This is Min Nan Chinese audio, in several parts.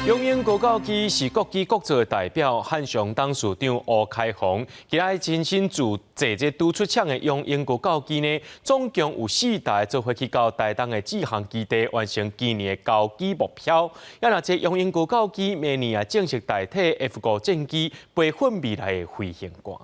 雄鷹高教機是國機國造的代表，漢翔董事長吳開宏今仔日親身自坐這拄出廠的雄鷹高教機呢，總共有四台做伙去到台東的志航基地完成今年的交機目標。啊若這雄鷹高教機明年也正式代替 F-5戰機培訓未來的飛行官。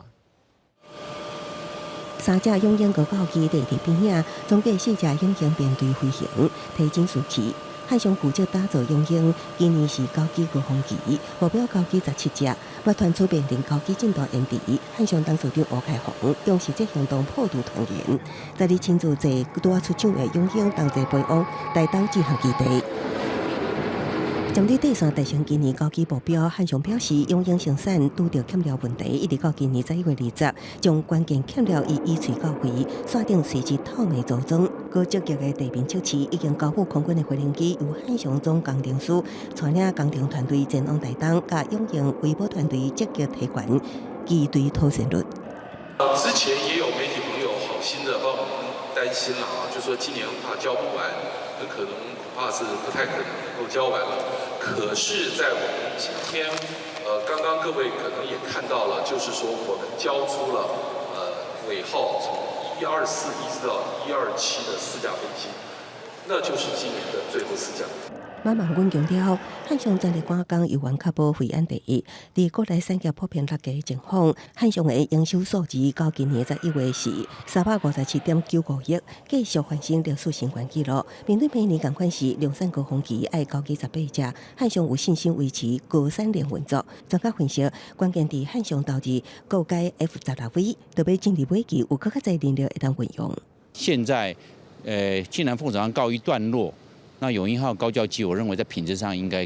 三隻雄鷹高教機佇佇邊仔，總計四隻雄鷹編隊飛行，提振士氣。漢翔負責打造雄鷹，今年是交機高峰期，目標交機17隻。不傳出面臨交機進度延遲，漢翔董事長吳開宏用實際行動破除傳言，昨日親自坐拄仔出廠的雄鷹同齊飛往台東志航基地。針對底線達成今年交機目標，漢翔表示，雄鷹生產拄著欠料問題，一直到今年11月20，將關鍵欠料一一催到位，線頂隨之透明組裝。閣積極的地面測試，已經交付空軍的飛行機，由漢翔總工程師帶領工程團隊前往台東，佮雄鷹維保團隊積極提懸機隊妥善率。之前也有媒體朋友好心的幫我們擔心了啊，就說今年怕交不完，很可能恐怕是不太可能能夠交完了。可是，在我們今天，剛剛各位可能也看到了，就是說我們交出了，尾號從124一直到127的四架飛機，那就是今年的最後四架。馬萬軍強調，漢翔全力趕工，猶原確保飛安第一。佇國內產業普遍落價的情況，漢翔的營收數字到今年11月是357.95億，繼續翻新歷史新高紀錄。面對明年仝款是量產高峰期，愛交機18架，漢翔有信心維持高產量運作。專家分析，關鍵佇漢翔投入高階 F-16V，特別進入尾期有閣較濟燃料會當運用。現在，既然副廠商告一段落。那勇鷹號高教機，我認為在品質上應該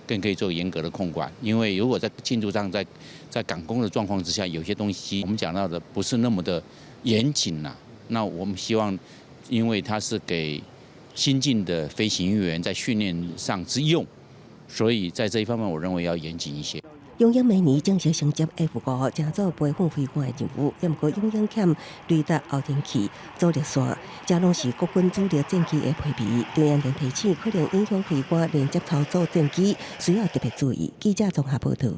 更可以做嚴格的控管，因為如果在進度上在趕工的狀況之下，有些東西我們講到的不是那麼的嚴謹啦。那我們希望，因為它是給新進的飛行員在訓練上之用，所以在這一方面，我認為要嚴謹一些。雄鷹明年正式承接 F-5，成做培訓飛官的任務。毋過雄鷹欠雷達後電器、阻力線，這攏是國軍主力戰機的配備。中央電提醒，可能影響飛官連接操作戰機，需要特別注意。記者綜合報道。